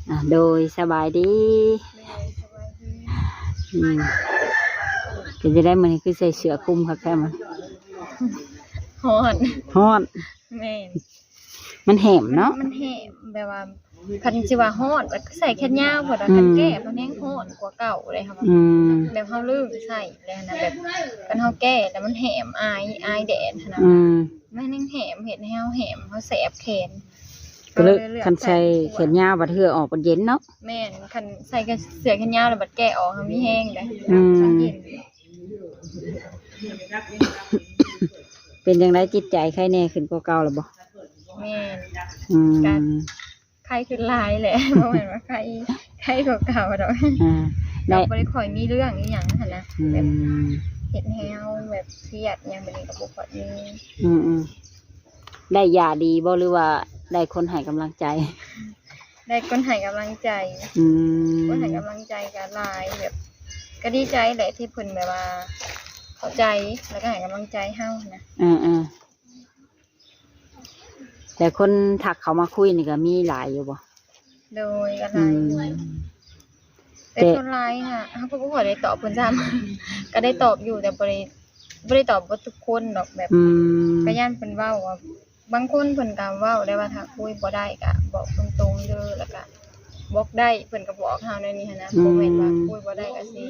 ອ່າ ໂດຍ ສະບາຍດີ. ໂດຍ ສະບາຍດີ. ອືມ ເປັນຈັ່ງໃດມື້ນີ້ຄືໃສ່ເສື້ອຄຸມຄັກແທ້ມັນ? ຮ້ອນ ຮ້ອນ. ແມ່ນ ມັນແຫ້ມເນາະ ມັນ ມັນແຫ້ມ ແບບວ່າ ຄັນຊິວ່າຮ້ອນກໍໃສ່ແຂນຍາວພຸ້ນລະ ອືມ ຄັນແກ້ພັດແຮງຮ້ອນກວ່າເກົ່າເດ້ເຮົາວ່າ ອືມ ແບບເຮົາລຶ້ງໃສ່ແລ້ວນະ ແບບຄັນເຮົາແກ້ແລ້ວມັນແຫ້ມ ອາຍ ອາຍແດດຫັ້ນນະ ອືມ ມັນແຫ້ງແຫ້ມ ເຮັດໃຫ້ເຮົາແຫ້ມ ເຮົາແສບແຂນ ກໍເລີຍ ກໍເລີຍເລືອກ ຄັນໃສ່ ໃສ່ ແຂນຍາວບັດເຫື່ອອອກບັດເຢັນເນາະ. ແມ່ນ ຄັນໃສ່ເສື້ອແຂນຍາວແລ້ວບັດແກ້ອອກ ເຮົາມີແຮງເດ້ ອືມ ມັນເຢັນ. ເປັນຈັ່ງໃດ ຈິດໃຈໄຄແນ່ຂຶ້ນກວ່າເກົ່າແລ້ວບໍ່? ແມ່ນ ອືມ ກໍໄຄຂຶ້ນຫຼາຍແຫຼະ ບໍ່ແມ່ນວ່າໄຄ ໄຄກວ່າເກົ່າດອກ ອ່າ ກໍບໍ່ໄດ້ຄ່ອຍມີເລື່ອງອີ່ຫຍັງຫັ້ນນະ ອືມ ແບບເຮັດໃຫ້ເຮົາແບບຄຽດຫຍັງແບບນີ້ກໍບໍ່ຄ່ອຍມີ. ອືມໆ ໄດ້ຢາດີບໍ່ ຫຼືວ່າໄດ້ຄົນໃຫ້ກຳລັງໃຈ? ໄດ້ຄົນໃຫ້ກຳລັງໃຈ ອືມ ຄົນໃຫ້ກຳລັງໃຈກໍຫຼາຍ ແບບກໍດີໃຈແຫຼະທີ່ເພິ່ນແບບວ່າເຂົ້າໃຈ ແລ້ວກໍໃຫ້ກຳລັງໃຈເຮົານະ ເອີໆ ແຕ່ຄົນທັກເຂົ້າມາຄຸຍນີ້ກໍມີຫຼາຍຢູ່ບໍ່? ໂດຍ ກໍຫຼາຍຢູ່ ອືມ ແຕ່ ແຕ່ສ່ວນຫຼາຍນະ ເຮົາກໍບໍ່ຄ່ອຍໄດ້ຕອບເພິ່ນຊ້ຳ ກໍໄດ້ຕອບຢູ່ ແຕ່ບໍ່ໄດ້ ບໍ່ໄດ້ຕອບເບິດທຸກຄົນດອກ ແບບ ອືມ ກໍຢ້ານເພິ່ນເວົ້າວ່າ ບາງຄົນເພິ່ນກໍເວົ້າໄດ້ວ່າ ຖ້າຄຸຍບໍ່ໄດ້ກໍບອກຕົງໆເດີ ແລ້ວກໍບອກໄດ້ ເພິ່ນກໍບອກເຮົາແນວນີ້ຫັ້ນນະ ອືມ ບໍ່ແມ່ນວ່າຄຸຍບໍ່ໄດ້ກໍຊິ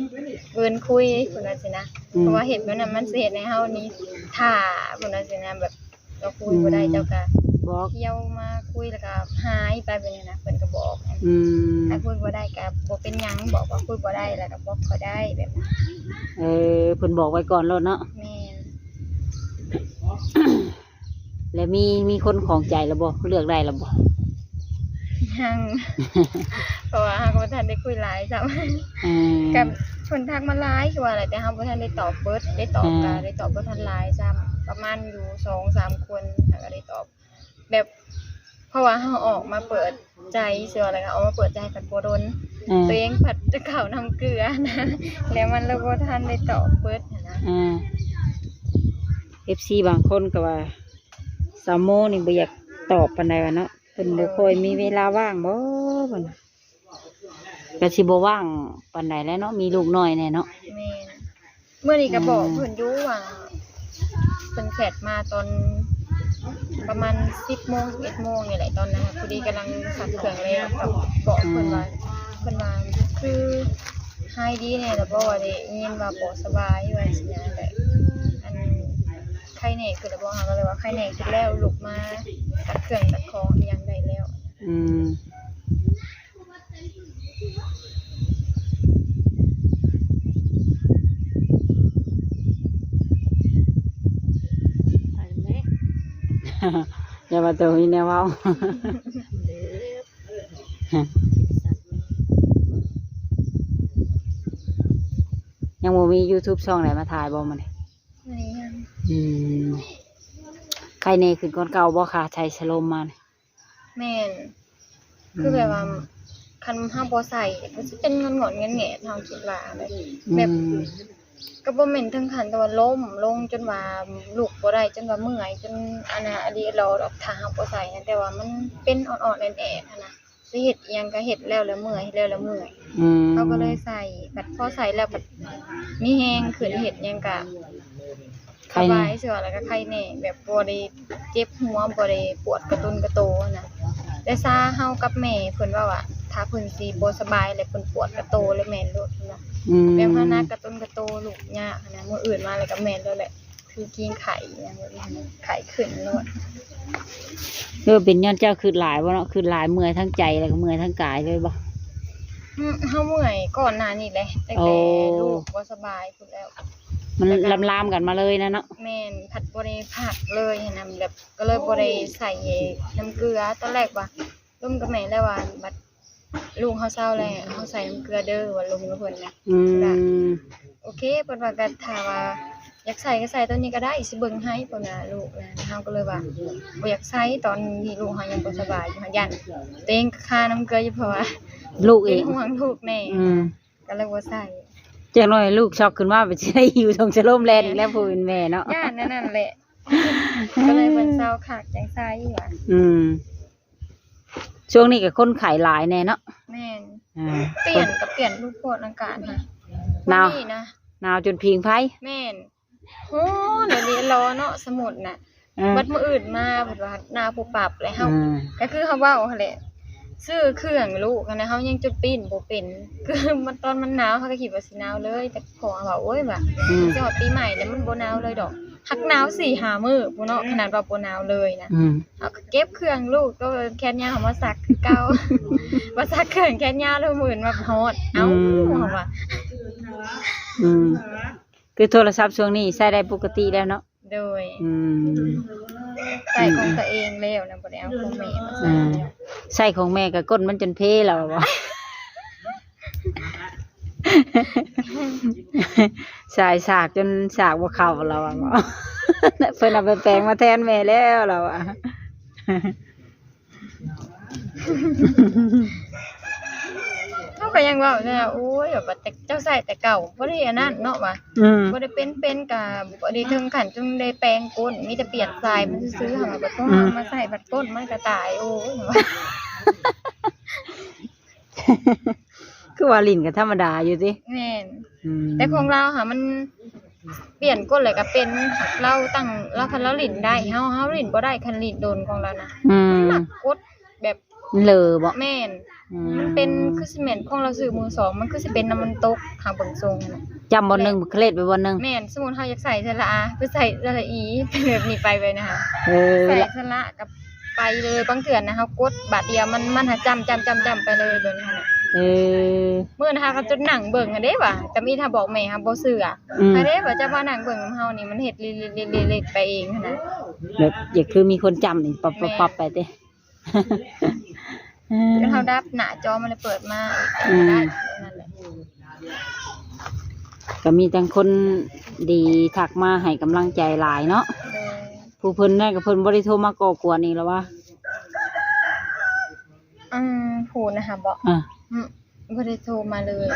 ເກີນຄຸຍ ເພິ່ນວ່າຊີ້ນະ ອືມ ເພາະວ່າເຮັດແບບນັ້ນມັນຊິເຮັດໃຫ້ເຮົານີ້ຖ້າ ເພິ່ນວ່າຊີ້ນະ ແບບ ເຈົ້າຄຸຍບໍ່ໄດ້ ອືມ ເຈົ້າກໍບອກ ທ່ຽວມາຄຸຍແລ້ວກໍຫາຍໄປແບບນີ້ນະ ເພິ່ນກໍບອກ ອືມ ຖ້າຄຸຍບໍ່ໄດ້ກໍບໍ່ເປັນຫຍັງ ບອກວ່າຄຸຍບໍ່ໄດ້ ແລ້ວກໍບອກຂ້ອຍໄດ້ແບບນັ້ນ ເອີ ເພິ່ນບອກໄວ້ກ່ອນໂລດເນາະ ແມ່ນ ແລ້ວມີ ມີຄົນຂອງໃຈແລ້ວບໍ່? ເລືອກໄດ້ແລ້ວບໍ່? ຍັງ ເພາະວ່າເຮົາກໍບໍ່ທັນໄດ້ຄຸຍຫຼາຍຊ້ຳ ເອີ ກໍເພິ່ນທັກມາຫຼາຍຄືວ່າແຫຼະ ແຕ່ເຮົາບໍ່ທັນໄດ້ຕອບເບິດ ໄດ້ຕອບ ເອີ ກໍໄດ້ຕອບບໍ່ທັນຫຼາຍຊ້ຳ ປະມານຢູ່ສອງສາມຄົນ ແລ້ວກໍໄດ້ຕອບແບບ ເພາະວ່າເຮົາອອກມາເປີດໃຈ ຊິວ່າແລ້ວກໍອອກມາເປີດໃຈພັດບໍ່ດົນ ເອີ ຕົວເອງພັດຈະເຂົ້ານ້ຳເກືອນະ ແລ້ວມັນເລີຍບໍ່ທັນໄດ້ຕອບເບິດຫັ້ນນະ ເອີ ເອັຟຊີບາງຄົນກໍວ່າ ສາວໂມນີ້ບໍ່ຢາກຕອບປານໃດວ່າເນາະ ເພິ່ນບໍ່ຄ່ອຍມີເວລາວ່າງບໍ່ ເພິ່ນ ກໍຊິບໍ່ວ່າງປານໃດແຫຼະເນາະ ມີລູກນ້ອຍແດ່ເນາະ ແມ່ນ ມື້ນີ້ກໍບອກເພິ່ນຢູ່ວ່າ ເພິ່ນແຊັດມາຕອນປະມານສິບໂມງ ສິບເອັດໂມງນີ້ແຫຼະ ຕອນນັ້ນພໍດີກຳລັງຊັກເຄື່ອງແລ້ວ ກໍບອກເພິ່ນວ່າ ເພິ່ນວ່າຄືຫາຍດີແດ່ແລ້ວບໍ່ ວ່າໄດ້ຍິນວ່າບໍ່ສະບາຍວ່າຊີ້ນະ ແລະ ອັນ ໄຄແນ່ຂຶ້ນແລ້ວບໍ່ ເຮົາກໍເລີຍວ່າໄຄແນ່ຂຶ້ນແລ້ວ ລຸກມາຊັກເຄື່ອງຊັກຂອງອີ່ຫຍັງໄດ້ແລ້ວ ອືມ ຢ່າວ່າໂຕມີແນວເວົ້າ ຍັງບໍ່ມີຢູທູບຊ່ອງໃດມາຖ່າຍບໍ່ມື້ນີ້? ອືມ ໄຄແນ່ຂຶ້ນກວ່າເກົ່າບໍ່ຄະ ໃສ່ສະໂລມມານີ້? ແມ່ນ ອືມ ຄືແບບວ່າ ຄັນເຮົາບໍ່ໃສ່ ມັນຊິເປັນງອນໆແງດໆ ເຮົາຄິດວ່າແບບ ອືມ ແບບ ກໍບໍ່ແມ່ນເຖິງຂັ້ນແຕ່ວ່າລົ້ມລົງຈົນວ່າລຸກບໍ່ໄດ້ ຈົນວ່າເມື່ອຍ ຈົນອັນນັ້ນອັນນີ້ລະດອກ ຖ້າເຮົາບໍ່ໃສ່ນະ ແຕ່ວ່າມັນເປັນອ່ອນໆແອດໆຫັ້ນນະ ຊິເຮັດອີ່ຫຍັງກໍເຮັດແລ້ວລະເມື່ອຍ ເຮັດແລ້ວລະເມື່ອຍ ອືມ ເຮົາກໍເລີຍໃສ່ ບັດພໍໃສ່ແລ້ວບັດມີແຮງຂຶ້ນ ເຮັດຫຍັງກໍ ໄຄແນ່ ສະບາຍ ເຊື່ອ ແລ້ວກໍໄຄແນ່ ແບບບໍ່ໄດ້ເຈັບຫົວ ບໍ່ໄດ້ປວດກະຕຸນກະໂຕນະ ແຕ່ຊາເຮົາກັບແມ່ເພິ່ນເວົ້າວ່າ ຖ້າເພິ່ນຊິບໍ່ສະບາຍ ແລ້ວເພິ່ນປວດກະໂຕ ແລ້ວແມ່ນໂລດເພິ່ນວ່າ ອືມ ແບບເຮົາໜັກກະຕຸນກະໂຕ ລຸກຍາກຫັ້ນນະ ມື້ອື່ນມາແລ້ວກໍແມ່ນໂລດແຫຼະ ຄືກິນໄຂ້ອີ່ຫຍັງແບບນີ້ ໄຂ້ຂຶ້ນໂລດ. ເອີ ເປັນຍ້ອນເຈົ້າຄຶດຫຼາຍບໍ່ເນາະ? ຄຶດຫຼາຍເມື່ອຍທັງໃຈ ແລ້ວກໍເມື່ອຍທັງກາຍເລີຍບໍ່? ອືມ ເຮົາເມື່ອຍກ່ອນໜ້ານີ້ແຫຼະ ຕັ້ງແຕ່ ໂອ້ ລູກບໍ່ສະບາຍພຸ້ນແລ້ວ ມັນລາມໆກັນມາເລີຍນະເນາະ. ແມ່ນ ພັດບໍ່ໄດ້ພັກເລີຍຫັ້ນນະ ແບບກໍເລີຍບໍ່ໄດ້ໃສ່ນ້ຳເກືອ ຕອນແລກວ່າລົມກັບແມ່ແລ້ວວ່າ ບັດລູກເຮົາເຊົາແລ້ວ ເຮົາໃສ່ນ້ຳເກືອເດີ ວ່າລົມກັບເພິ່ນນະ ອືມ ກໍໂອເຄ ເພິ່ນວ່າ ກໍຖ້າວ່າຢາກໃສ່ກໍໃສ່ຕອນນີ້ກໍໄດ້ ຊິເບິ່ງໃຫ້ ເພິ່ນວ່າ ລູກນະ ເຮົາກໍເລີຍວ່າບໍ່ຢາກໃສ່ ຕອນທີ່ລູກເຮົາຍັງບໍ່ສະບາຍຢູ່ ຢ້ານຕົວເອງຄານ້ຳເກືອຢູ່ ເພາະວ່າລູກເອງ ເປັນຫ່ວງລູກແດ່ ອືມ ກໍເລີຍບໍ່ໃສ່ ຈັກໜ້ອຍລູກຊັອກຂຶ້ນມາ ໄປຊິໄດ້ຢູ່ທົ່ງສະໂລມແລ່ນອີກແລ້ວ ຜູ້ເປັນແມ່ເນາະ ຢ້ານແນວນັ້ນແຫຼະ ກໍເລີຍເພິ່ນເຊົາຄັກຈັ່ງໃສ່ວ່າ ອືມ ຊ່ວງນີ້ກໍຄົນໄຂ້ຫຼາຍແດ່ເນາະ. ແມ່ນ. ອ່າ ປ່ຽນກໍປ່ຽນ ລູກໂພດອາກາດນະ. ໜາວ ມື້ນີ້ນະ ໜາວຈົນຜິງໄຟ. ແມ່ນ. ໂຫ ດຽວນີ້ລໍເນາະ ສະໝຸດນະ. ເອີ ບັດມື້ອື່ນມາເພິ່ນວ່າໜາວປຸບປັບ ແລ້ວເຮົາ ອືມ ກໍຄືເຮົາເວົ້າຫັ້ນແຫຼະ ຊື້ເຄື່ອງລູກຫັ້ນນະ ເຮົາຍັງຈົນປີ້ນບໍ່ເປັນ. ຄືມັນ ຕອນມັນໜາວ ເຮົາກໍຄິດວ່າຊິໜາວເລີຍ ແຕ່ພໍ່ເຮົາວ່າ ໂອ້ຍ ວ່າ ອືມ ຊິຮອດປີໃໝ່ແລ້ວມັນບໍ່ໜາວເລີຍດອກ. ຫາກໜາວສີ່ຫ້າມື້ພຸ້ນເນາະ ຂະໜາດວ່າບໍ່ໜາວເລີຍນະ. ອືມ ເຮົາກໍເກັບເຄື່ອງລູກ ໂຕແຂນຍາວເຮົາມາຊັກຄືເກົ່າ ມາຊັກເຄື່ອງແຂນຍາວ ແລ້ວມື້ອື່ນມາຮອດ ເອົ້າ ອືມ ເຮົາວ່າ ອືມ ຄືໂທລະສັບຊ່ວງນີ້ໃຊ້ໄດ້ປົກກະຕິແລ້ວເນາະ. ໂດຍ. ອືມ ໃຊ້ຂອງຕົວເອງແລ້ວນະ ບໍ່ໄດ້ເອົາຂອງແມ່ມາໃຊ້. ອ່າ ໃຊ້ຂອງແມ່ກໍກົ້ນມັນຈົນເພແລ້ວບໍ? ສາຍສາກຈົນສາກບໍ່ເຂົ້າແລ້ວບໍ? ເພິ່ນເອົາໄປແປງມາແທນແມ່ແລ້ວລາວວ່າ. ເຮົາກໍຍັງເວົ້າຢູ່ນະ ໂອ້ຍ ແບບວ່າແຕ່ເຈົ້າໃຊ້ແຕ່ເກົ່າ ບໍ່ໄດ້ອັນນັ້ນເນາະ ວ່າ ອືມ ບໍ່ໄດ້ເປັນ ເປັນກະບໍ່ໄດ້ເຖິງຂັ້ນຈົນໄດ້ແປງກົ້ນ ມີແຕ່ປ່ຽນສາຍມັນຊື່ໆ ຫາບັດ ອືມ ເຮົາມາໃຊ້ບັດກົ້ນມັນກະຕາຍ ໂອ້ຍ ຄືວ່າຫຼິ້ນກໍທຳມະດາຢູ່ຕິ. ແມ່ນ. ອືມ ແຕ່ຂອງລາວຫາມັນປ່ຽນກົດແລ້ວກໍເປັນ ລາວຕັ້ງ ລາວ ຄັນລາວຫຼິ້ນໄດ້ ເຮົາ ເຮົາຫຼິ້ນບໍ່ໄດ້ ຄັນຫຼິ້ນດົນຂອງລາວນະ. ອືມ ມັນມັກກົດແບບ ມັນເລີບໍ? ແມ່ນ. ອືມ ມັນເປັນ ຄືຊິແມ່ນຂອງລາວຊື້ມືສອງ ມັນຄືຊິເປັນນຳມັນຕົກ ຫາເບິ່ງຊົງຫັ້ນນະ. ຈ້ຳບ່ອນໜຶ່ງ ແລະ ເຄລັດໄປບ່ອນໜຶ່ງ. ແມ່ນ. ສົມມຸດເຮົາຢາກໃສ່ສະຫຼະອາ ໄປໃສ່ສະຫຼະອີ ເປັນແບບນີ້ໄປເລີຍນະ. ເອີ ໃສ່ສະຫຼະກັບ ໄປເລີຍ. ບາງເທື່ອນະ ເຮົາກົດບາດດຽວ ມັນ ມັນຫາຈ້ຳ ຈ້ຳ ຈ້ຳ ຈ້ຳໄປເລີຍ ແບບນັ້ນນະ. ເອີ ມື້ນັ້ນຫາກໍຈົນນັ່ງເບິ່ງຫັ້ນເດ້ວ່າ ຕຳອິດຫາບອກແມ່ຫາບໍ່ເຊື່ອ. ອືມ ຫາເດ້ວ່າຈະມານັ່ງເບິ່ງນຳເຮົານີ້ ມັນເຮັດເລດໆໆໆໄປເອງຫັ້ນນະ. ແບບຢາກຄືມີຄົນຈ້ຳນີ້ປັບໆໆໄປຕິ. ແມ່ນ. ເອີ ຈົນເຮົາດັບໜ້າຈໍມັນ ແລ້ວເປີດມາ ອືມ ກໍໄດ້ ແບບນັ້ນແຫຼະ. ກໍມີແຕ່ຄົນດີທັກມາໃຫ້ກຳລັງໃຈຫຼາຍເນາະ. ໂດຍ. ຜູ້ເພິ່ນນັ້ນກໍເພິ່ນບໍ່ໄດ້ໂທມາກໍ່ກວນອີກແລ້ວວະ? ອືມ ຜູ້ນະຫະບໍ? ອາ ອືມ ບໍ່ໄດ້ໂທມາເລີຍ.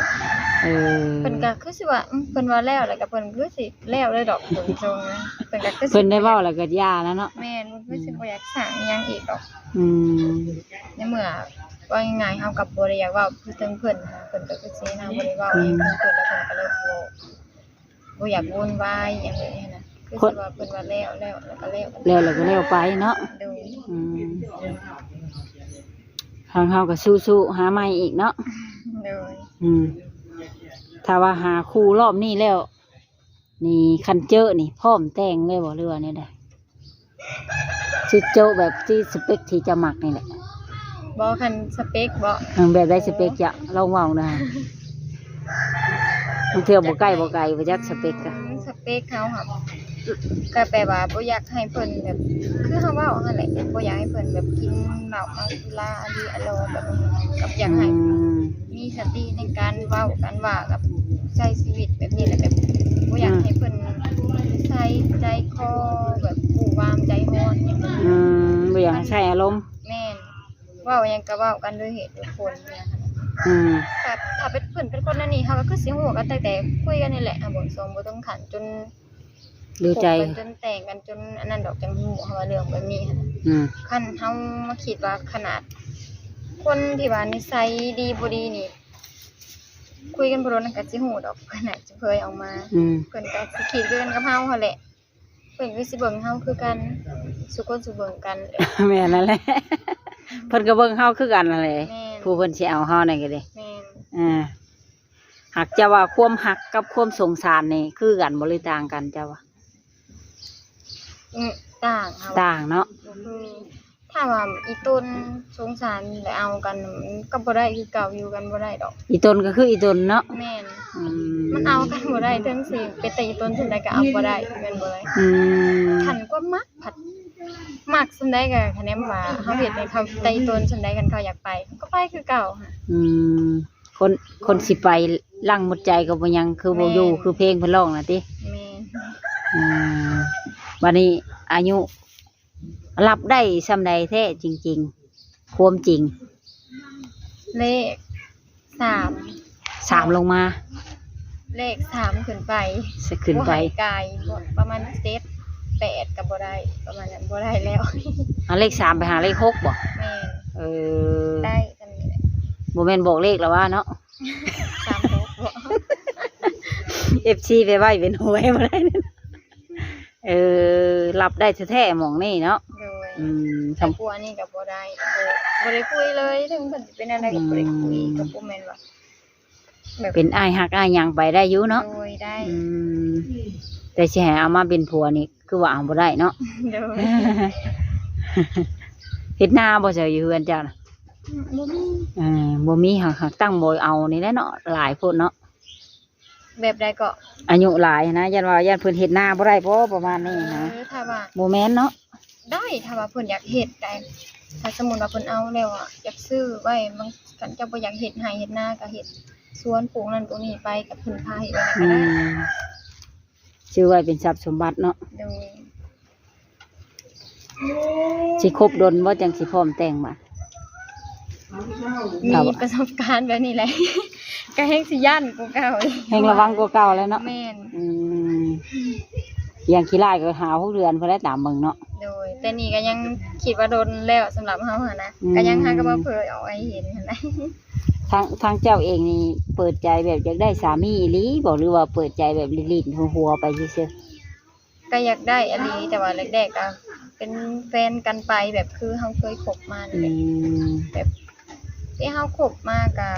ເອີ ເພິ່ນກໍຄືຊິວ່າ ອືມ ເພິ່ນວ່າແລ້ວ ແລ້ວກໍເພິ່ນຄືຊິແລ້ວເລີຍດອກ ເບິ່ງຊົງນະ. ເພິ່ນກໍຄືຊິ ເພິ່ນໄດ້ເວົ້າແລ້ວກໍຢ່າແລ້ວເນາະ. ແມ່ນ. ເພິ່ນຄືຊິ ອືມ ບໍ່ຢາກສ້າງອີ່ຫຍັງອີກດອກ. ອືມ ໃນເມື່ອ ເວົ້າງ່າຍໆ ເຮົາກໍບໍ່ໄດ້ຢາກເວົ້າຄືເຖິງເພິ່ນນະ ເພິ່ນກໍຄືຊິເຮົາບໍ່ໄດ້ເວົ້າ ອືມ ເຖິງເພິ່ນ ແລ້ວເພິ່ນກໍເລີຍບໍ່ ບໍ່ຢາກວຸ່ນວາຍຫຍັງແບບນີ້ນະ. ຄືຊິວ່າເພິ່ນວ່າແລ້ວ ແລ້ວ ແລ້ວກໍແລ້ວ ແລ້ວ ແລ້ວກໍແລ້ວໄປເນາະ. ໂດຍ. ອືມ ທາງເຮົາກໍສູ້ໆຫາໃໝ່ອີກເນາະ. ໂດຍ. ອືມ ຖ້າວ່າຫາຄູ່ລອບນີ້ແລ້ວນີ້ ຄັນເຈີນີ້ພ້ອມແຕ່ງເລີຍບໍ່ ຫຼືວ່າແນວໃດ? ຊິໂຈະແບບທີ່ສະເປັກທີ່ເຈົ້າມັກນີ້ແຫຼະ. ບໍ່ ຄັນສະເປັກບໍ? ເອີ ແບບໃດສະເປັກເຈົ້າ? ລອງເວົ້ານະ. ບາງເທື່ອບໍ່ໃກ້ບໍ່ໄກ ບໍ່ຈັກສະເປັກກະ ອືມ ສະເປັກເຮົາຫັ້ນ ກໍແບບວ່າບໍ່ຢາກໃຫ້ເພິ່ນແບບ ຄືເຮົາເວົ້າຫັ້ນແຫຼະ ບໍ່ຢາກໃຫ້ເພິ່ນແບບກິນເຫຼົ້າເມົາສຸລາອາລີອາລໍແບບນີ້ ກໍຢາກໃຫ້ ອືມ ມີສະຕິໃນການເວົ້າການວ່າ ກັບໃຊ້ຊີວິດແບບນີ້ແຫຼະ ແບບບໍ່ຢາກ ອືມ ໃຫ້ເພິ່ນໃສ່ໃຈຄໍແບບຫວາມໃຈຮ້ອນຫຍັງ. ອືມ ບໍ່ຢາກໃຫ້ໃຊ້ອາລົມ. ແມ່ນ. ເວົ້າຫຍັງກໍເວົ້າກັນດ້ວຍເຫດດ້ວຍຜົນນະ. ອືມ ຖ້າ ຖ້າເປັນເພິ່ນເປັນຄົນແນວນີ້ ເຮົາກໍຄືຊິຮູ້ກັນຕັ້ງແຕ່ຄຸຍກັນນີ້ແຫຼະ ຫາບໍ່ສົມບໍ່ເຖິງຂັ້ນຈົນ ຫຼືໃຈ ຄົບກັນຈົນແຕ່ງກັນຈົນອັນນັ້ນດອກ ຈັ່ງຮູ້ເຮົາວ່າເລື່ອງແບບນີ້ຫັ້ນ. ອືມ ຄັນເຮົາມາຄິດວ່າຂະໜາດຄົນທີ່ວ່ານິໄສດີບໍ່ດີນີ້ ຄຸຍກັນບໍ່ດົນກໍຊິຮູ້ດອກ ຂະໜາດຈະເຜີຍອອກມາ. ອືມ ເພິ່ນກໍຊິຄິດຄືກັນກັບເຮົາຫັ້ນແຫຼະ ເພິ່ນກໍຊິເບິ່ງເຮົາຄືກັນ ສູ່ຄົນສູ່ເບິ່ງກັນ. ແມ່ນນັ້ນແຫຼະ ເພິ່ນກໍເບິ່ງເຮົາຄືກັນນັ້ນແຫຼະ. ແມ່ນ. ຜູ້ເພິ່ນຊິເອົາເຮົານັ້ນກໍດີ. ແມ່ນ. ອ່າ ຫາກເຈົ້າວ່າຄວາມຮັກກັບຄວາມສົງສານນີ້ຄືກັນບໍ່ ຫຼືຕ່າງກັນເຈົ້າວ່າ? ອືມ ຕ່າງ. ຕ່າງເນາະ. ອືມ ຖ້າວ່າອີ່ຕົນສົງສານແລ້ວເອົາກັນ ມັນກໍບໍ່ໄດ້ຄືເກົ່າ ຢູ່ກັນບໍ່ໄດ້ດອກ. ອີ່ຕົນກໍຄືອີ່ຕົນເນາະ. ແມ່ນ. ອືມ ມັນເອົາກັນບໍ່ໄດ້ ເຖິງຊິເປັນຕາອີ່ຕົນສ່ຳໃດກໍເອົາບໍ່ໄດ້ ແມ່ນບໍ່ເອີຍ? ອືມ ຄັນຄວາມມັກ ພັດມັກສ່ຳໃດກໍ ຄະແນນວ່າເຮົາເຮັດໃຫ້ເຂົາໄຕຕົນສ່ຳໃດ ຄັນເຂົາຢາກໄປ ເຂົາກໍໄປຄືເກົ່າຫັ້ນ. ອືມ ຄົນ ຄົນຊິໄປຫຼັງໝົດໃຈກໍບໍ່ຍັງ ຄືບໍ່ຢູ່ ແມ່ນ ຄືເພງເພິ່ນຮ້ອງນະຕິ. ແມ່ນ. ອືມ ບັດນີ້ອາຍຸ ຮັບໄດ້ສ່ຳໃດແທ້ຈິງໆ ຄວາມຈິງ? ເລກ ສາມ ສາມລົງມາ ເລກສາມຂຶ້ນໄປ ຂຶ້ນໄປ ບໍ່ໃຫ້ກາຍ ປະມານເຈັດ ແປດກໍບໍ່ໄດ້ ປະມານນັ້ນບໍ່ໄດ້ແລ້ວ. ເອົາເລກສາມໄປຫາເລກຫົກບໍ? ແມ່ນ. ເອີ ໄດ້ສ່ຳນີ້ແຫຼະ. ບໍ່ແມ່ນບອກເລກລະວ່າເນາະ ສາມຫົກບໍ່ ເອັຟຊີ ໄປໄວ້ເປັນຫວຍບໍ່ໄດ້. ເອີ ຮັບໄດ້ແທ້ໆໝ່ອງນີ້ເນາະ. ໂດຍ ອືມ ແຕ່ ສຳ ຜົວນີ້ກໍບໍ່ໄດ້ ບໍ່ ບໍ່ໄດ້ຄຸຍເລີຍ ເຖິງເພິ່ນຊິເປັນແນວໃດກໍບໍ່ໄດ້ຄຸຍ ອືມ ກໍບໍ່ແມ່ນວ່າ ແບບ ເປັນອ້າຍຮັກອ້າຍຫຍັງໄປໄດ້ຢູ່ເນາະ. ໂດຍ ໄດ້ ອືມ ແຕ່ຊິໃຫ້ເອົາມາເປັນຜົວນີ້ ຄືວ່າເອົາບໍ່ໄດ້ເນາະ. ໂດຍ ເຮັດນາບໍ່ເຈົ້າ ຢູ່ເຮືອນເຈົ້ານະ? ອືມ ບໍ່ມີ ເອີ ບໍ່ມີ ຫາກ ຫາກຕັ້ງບໍ່ເອົານີ້ແຫຼະເນາະ ຫຼາຍໂພດເນາະ. ແບບໃດເກາະ? ອາຍຸຫຼາຍຫັ້ນນະ ຢ້ານວ່າ ຢ້ານເພິ່ນເຮັດນາບໍ່ໄດ້ບໍ່ ປະມານນີ້ນະ. ເອີ ຖ້າວ່າ ບໍ່ແມ່ນເນາະ ໄດ້ ຖ້າວ່າເພິ່ນຢາກເຮັດໄດ້ ຖ້າສົມມຸດວ່າເພິ່ນເອົາແລ້ວອະ ຢາກຊື້ໄວ້ ບາງ ຄັນເຈົ້າບໍ່ຢາກເຮັດໄຮ່ເຮັດນາກໍເຮັດສວນ ປູກນັ້ນປູກນີ້ໄປ ກໍເພິ່ນພາເຮັດໄວ້ກໍໄດ້. ອືມ ຊື້ໄວ້ເປັນຊັບສົມບັດເນາະ. ໂດຍ ຊິຄົບດົນບໍ່ ຈັ່ງຊິພ້ອມແຕ່ງບາດ? ມີປະສົບການແບບນີ້ແຫຼະ ກໍແຮ່ງຊິຢ້ານກວ່າເກົ່າອີກ ແຮ່ງລະວັງກວ່າເກົ່າແລ້ວເນາະ. ແມ່ນ ອືມ ຢ່າງຂີ້ລ້າຍກໍຫ້າຫົກເດືອນພຸ້ນແຫຼະ ຕາມເບິ່ງເນາະ. ໂດຍ ແຕ່ນີ້ກໍຍັງຄິດວ່າດົນແລ້ວ ສຳລັບເຮົາຫັ້ນນະ ອືມ ກໍຍັງຫາກໍມາເຜີຍອອກໃຫ້ເຫັນຫັ້ນນະ. ທາງ ທາງເຈົ້າເອງນີ້ເປີດໃຈແບບຢາກໄດ້ສາມີອີ່ຫຼີບໍ່ ຫຼືວ່າເປີດໃຈແບບຫຼິ້ນໆຫົວໆໄປຊື່ໆ? ກໍຢາກໄດ້ອີ່ຫຼີ ແຕ່ວ່າແລກໆກໍເປັນແຟນກັນໄປ ແບບຄືເຮົາເຄີຍຄົບມານີ້ແຫຼະ. ອືມ ແບບທີ່ເຮົາຄົບມາກໍ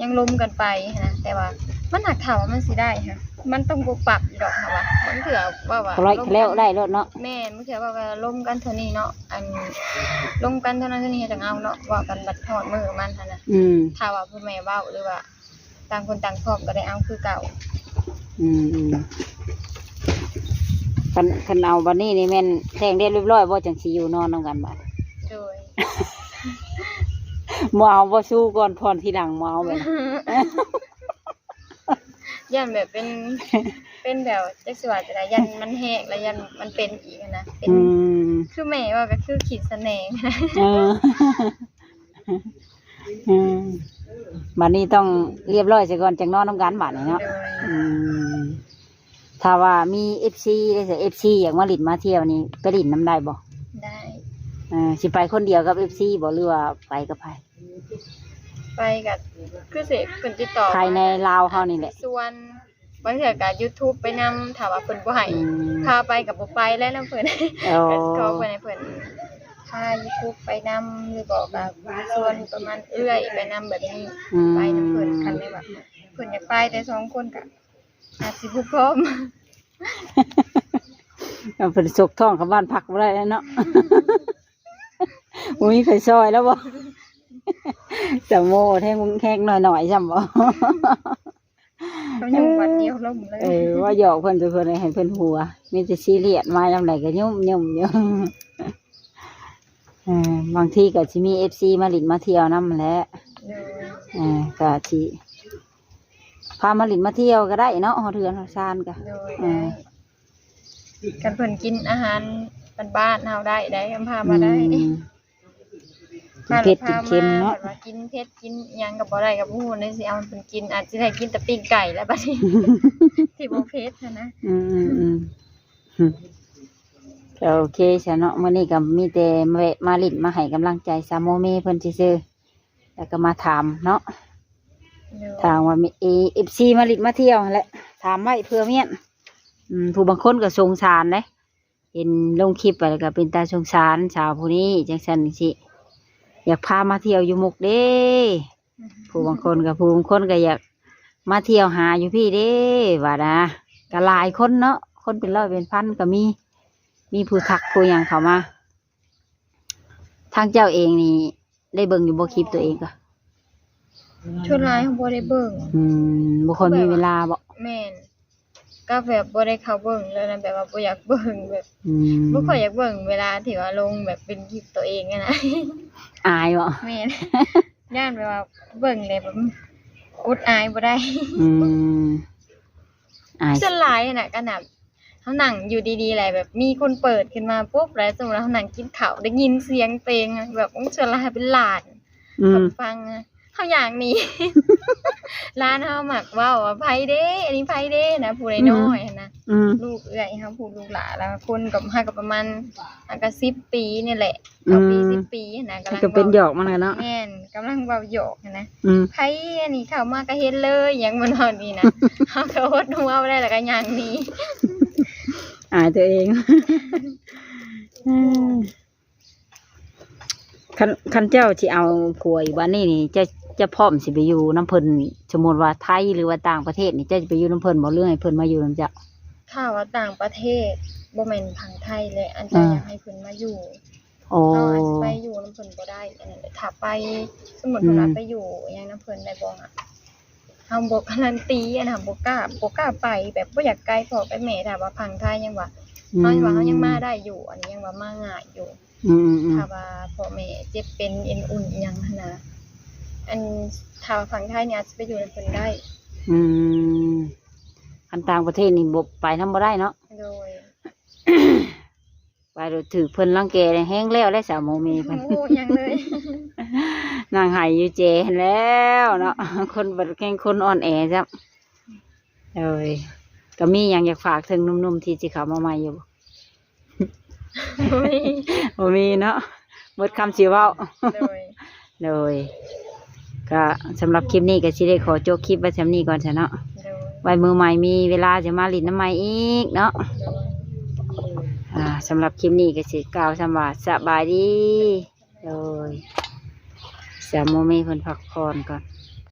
ຍັງລົມກັນໄປຫັ້ນນະ ແຕ່ວ່າມັນຫາກ ຖ້າວ່າມັນຊິໄດ້ຫະ ມັນຕ້ອງປຸບປັບຢູ່ດອກ ເຮົາວ່າ ບາງເທື່ອເວົ້າວ່າ ກໍໄດ້ ກໍແລ້ວໄດ້ໂລດເນາະ. ແມ່ນ ບາງເທື່ອເວົ້າວ່າລົມກັນເທົ່ານີ້ເນາະ ອັນ ລົມກັນເທົ່ານັ້ນເທົ່ານີ້ຈັ່ງເອົາເນາະ ເວົ້າກັນບັດຮອດມື້ມັນຫັ້ນນະ. ອືມ ຖ້າວ່າພໍ່ແມ່ເວົ້າ ຫຼືວ່າ ຕ່າງຄົນຕ່າງພ້ອມກໍໄດ້ເອົາຄືເກົ່າ. ອືມໆ ຄັນ ຄັນເອົາບັດນີ້ນີ້ແມ່ນແຕ່ງແລ້ວຮຽບຮ້ອຍບໍ່ ຈັ່ງຊິຢູ່ນອນນຳກັນບາດ? ໂດຍ ບໍ່ເອົາບໍ່ ຊູ່ກ່ອນຜ່ອນທີຫຼັງ ບໍ່ເອົາແມ່ນ ຢ້ານແບບເປັນ ເປັນແບບ ຈັກຊິວ່າຈັ່ງໃດ ຢ້ານມັນແຮງ ແລ້ວຢ້ານມັນເປັນອີກຫັ້ນນະ ເປັນ ອືມ ຄືແມ່ເວົ້າກໍຄືຂີ້ສະແໜງ. ເອີ ອືມ ບັດນີ້ຕ້ອງຮຽບຮ້ອຍຊະກ່ອນ ຈັ່ງນອນນຳກັນບາດນີ້ເນາະ. ໂດຍ ອືມ ຖ້າວ່າມີເອັຟຊີເດ້ ເອັຟຊີຢາກມາຫຼິ້ນມາທ່ຽວນີ້ ໄປຫຼິ້ນນຳໄດ້ບໍ່? ໄດ້. ເອີ ຊິໄປຄົນດຽວກັບເອັຟຊີບໍ່ ຫຼືວ່າໄປກັບໃຜ? ໄປກໍຄືຊິເພິ່ນຕິດຕໍ່ ພາຍໃນລາວເຮົານີ້ແຫຼະ ຊວນ ບາງເທື່ອກໍຢູທູບໄປນຳ ຖ້າວ່າເພິ່ນບໍ່ໃຫ້ ອືມ ພາໄປກໍບໍ່ໄປແຫຼະນຳເພິ່ນ. ອໍ ກໍຊິຂໍເພິ່ນໃຫ້ເພິ່ນພາຢູທູບໄປນຳ ຫຼືບໍ່ກໍຊວນປະມານເອື້ອຍໄປນຳແບບນີ້. ອືມ ໄປນຳເພິ່ນ ຄັນແມ່ນວ່າເພິ່ນຢາກໄປແຕ່ສອງຄົນກໍອາດຊິບໍ່ພ້ອມ. ເພິ່ນສົກທ້ອງເຂົ້າບ້ານພັກບໍ່ໄດ້ແລ້ວເນາະ. ບໍ່ມີໃຜຊ່ອຍແລ້ວບໍ່? ສາວໂມແຮງ ແຮງໜ້ອຍໆຊ້ຳບໍ່? ເຂົາຢູ່ວັດດຽວລົ້ມເລີຍ. ເອີ ວ່າຫຍອກເພິ່ນ ເພິ່ນໃຫ້ເພິ່ນຫົວ ມີແຕ່ຊີຣຽສ ມາຍາມໃດກໍຫຍຸ້ມໆຢູ່. ເອີ ບາງທີກໍຊິມີເອັຟຊີມາຫຼິ້ນມາທ່ຽວນຳແຫຼະ. ໂດຍ ເອີ ກໍຊິພາມາຫຼິ້ນມາທ່ຽວກໍໄດ້ເນາະ ຮອດເຮືອນຮອດຊານກໍ. ໂດຍ ເອີ ໄດ້ ຄັນເພິ່ນກິນອາຫານບ້ານໆເຮົາໄດ້ ໄດ້ ພາມາໄດ້. ອືມ ກິນເຜັດກິນເຄັມເນາະ ວ່າກິນເຜັດກິນຫຍັງກໍບໍ່ໄດ້ ກໍບໍ່ຮູ້ແນວຊິເອົາໃຫ້ເພິ່ນກິນ ອາດຊິໄດ້ກິນແຕ່ປີ້ງໄກ່ແລ້ວບັດນີ້ ທີ່ບໍ່ເຜັດຫັ້ນນະ. ອືມໆ ກໍໂອເຄຊະເນາະ ມື້ນີ້ກໍມີແຕ່ມາແວະມາຫຼິ້ນ ມາໃຫ້ກຳລັງໃຈສາວໂມເມເພິ່ນຊື່ໆ ແລ້ວກໍມາຖາມເນາະ. ໂດຍ ຖາມວ່າມີເອັຟຊີມາຫຼິ້ນມາທ່ຽວຫັ້ນແຫຼະ ຖາມໄວ້ເພື່ອມ້ຽນ. ອືມ ຜູ້ບາງຄົນກໍສົງສານເດ້ ເຫັນລົງຄລິບໄປແລ້ວກໍເປັນຕາສົງສານສາວຜູ້ນີ້ ຈັ່ງຊັ້ນຈັ່ງຊີ້ ຢາກພາມາທ່ຽວຢູ່ມຸກເດ້. ຜູ້ບາງຄົນກໍ ຜູ້ບາງຄົນກໍຢາກມາທ່ຽວຫາຢູ່ພີ້ເດ້ວ່ານະ. ກໍຫຼາຍຄົນເນາະ ຄົນເປັນຮ້ອຍເປັນພັນກໍມີ ມີຜູ້ທັກຜູ້ຫຍັງເຂົ້າມາ. ທາງເຈົ້າເອງນີ້ໄດ້ເບິ່ງຢູ່ບໍ່ ຄລິບຕົວເອງກະ? ສ່ວນຫຼາຍເຮົາບໍ່ໄດ້ເບິ່ງ. ອືມ ບໍ່ຄ່ອຍມີເວລາບໍ? ແມ່ນ ກໍແບບບໍ່ໄດ້ເຂົ້າເບິ່ງແລ້ວນະ ແບບວ່າບໍ່ຢາກເບິ່ງ ແບບ ອືມ ບໍ່ຄ່ອຍຢາກເບິ່ງເວລາທີ່ວ່າລົງແບບເປັນຄລິບຕົວເອງຫັ້ນນະ. ອາຍບໍ? ແມ່ນ ຢ້ານແບບວ່າເບິ່ງແລ້ວແບບອົດອາຍບໍ່ໄດ້. ອືມ ອາຍ ສ່ວນຫຼາຍຫັ້ນນະ ຂະໜາດ ເຮົານັ່ງຢູ່ດີໆ ແລ້ວແບບມີຄົນເປີດຂຶ້ນມາປຸບ ແລ້ວສົມມຸດວ່າເຮົານັ່ງກິນເຂົ້າ ໄດ້ຍິນສຽງເພງ ແບບ ໂອ້ ສ່ວນຫຼາຍເປັນຫຼານ ອືມ ເຂົາຟັງນະ ເຮົາຍ່າງໜີ ຫຼານເຮົາມັກເວົ້າວ່າ ໃຜເດ້ ອັນນີ້ໃຜເດ້ນະ ຜູ້ນ້ອຍໆຫັ້ນນະ ອືມ ລູກເອື້ອຍເຮົາ ຜູ້ລູກຫຼ້າ ແລ້ວຄົນກໍ ຫາກໍປະມານ ຫາກໍສິບປີນີ້ແຫຼະ ເກົ້າປີ ອືມ ສິບປີຫັ້ນນະ ກຳລັງ ກໍເປັນຫຍອກມັນນະເນາະ ແມ່ນ ກຳລັງເວົ້າຫຍອກຫັ້ນນະ ອືມ ໃຜອັນນີ້ເຂົ້າມາກໍເຫັນເລີຍ ຫຍັງມັນເວົ້ານີ້ນະ ເຮົາກໍອົດຫົວບໍ່ໄດ້ ແລ້ວກໍຍ່າງໜີ ອາຍຕົວເອງ ເອີ ຄັນ ຄັນເຈົ້າຊິເອົາຜົວອີກບາດນີ້ນີ້ ເຈົ້າ ເຈົ້າພ້ອມຊິໄປຢູ່ນຳເພິ່ນ ສົມມຸດວ່າໄທ ຫຼືວ່າຕ່າງປະເທດນີ້ ເຈົ້າຊິໄປຢູ່ນຳເພິ່ນບໍ່ ຫຼືໃຫ້ເພິ່ນມາຢູ່ນຳເຈົ້າ? ຖ້າວ່າຕ່າງປະເທດ ບໍ່ແມ່ນຝັ່ງໄທແຫຼະ ອັນ ເອີ ເຈົ້າຢາກໃຫ້ເພິ່ນມາຢູ່ ໂອ້ ເຮົາອາດຊິໄປຢູ່ນຳເພິ່ນບໍ່ໄດ້ ອັນນັ້ນແຫຼະ ຖ້າໄປ ສົມມຸດ ອືມ ເພິ່ນວ່າໄປຢູ່ຫຍັງນຳເພິ່ນໄດ້ບໍ່ ເຮົາບໍ່ກາຣັນຕີ ອັນນັ້ນ ບໍ່ກ້າ ບໍ່ກ້າໄປ ແບບບໍ່ຢາກໄກພໍ່ໄກແມ່ ຖ້າວ່າຝັ່ງໄທຍັງວ່າ ອືມ ເຮົາຍັງວ່າເຮົາຍັງມາໄດ້ຢູ່ ອັນນີ້ຍັງວ່າມາງ່າຍຢູ່ ອືມໆໆ ຖ້າວ່າພໍ່ແມ່ເຈັບເປັນເອັນອຸ່ນອີ່ຫຍັງຫັ້ນນະ ອັນ ຖ້າວ່າຝັ່ງໄທນີ້ອາດຊິໄປຢູ່ນຳເພິ່ນໄດ້ ອືມ ຄັນຕ່າງປະເທດນີ້ບໍ່ ໄປນຳບໍ່ໄດ້ເນາະ ໂດຍ ໄປໂລດ ຖືກເພິ່ນລັງແກແຮງແລ້ວແຫຼະ ສາວໂມເມເພິ່ນ ບໍ່ຮູ້ຫຍັງເລີຍ ນັ່ງໄຫ້ຢູ່ແຈຫັ້ນແລ້ວເນາະ ຄົນບັດແຮງຄົນອ່ອນແອຊ້ຳ ໂດຍ ກໍມີຫຍັງຢາກຝາກເຖິງໜຸ່ມໆທີ່ຊິເຂົ້າມາໃໝ່ຢູ່ບໍ່? ບໍ່ມີ ບໍ່ມີເນາະ ໝົດຄຳຊິເວົ້າ ໂດຍ ໂດຍ ກໍສຳລັບຄລິບນີ້ກໍຊິໄດ້ຂໍຈົບຄລິບໄວ້ສ່ຳນີ້ກ່ອນຊະເນາະ ໂດຍ ໄວ້ມື້ໃໝ່ມີເວລາຈະມາຫຼິ້ນນຳໃໝ່ອີກເນາະ ໂດຍ ອ່າ ສຳລັບຄລິບນີ້ກໍຊິກ່າວສ່ຳວ່າສະບາຍດີ ໂດຍ ສາວໂມເມເພິ່ນພັກຜ່ອນກ່ອນ.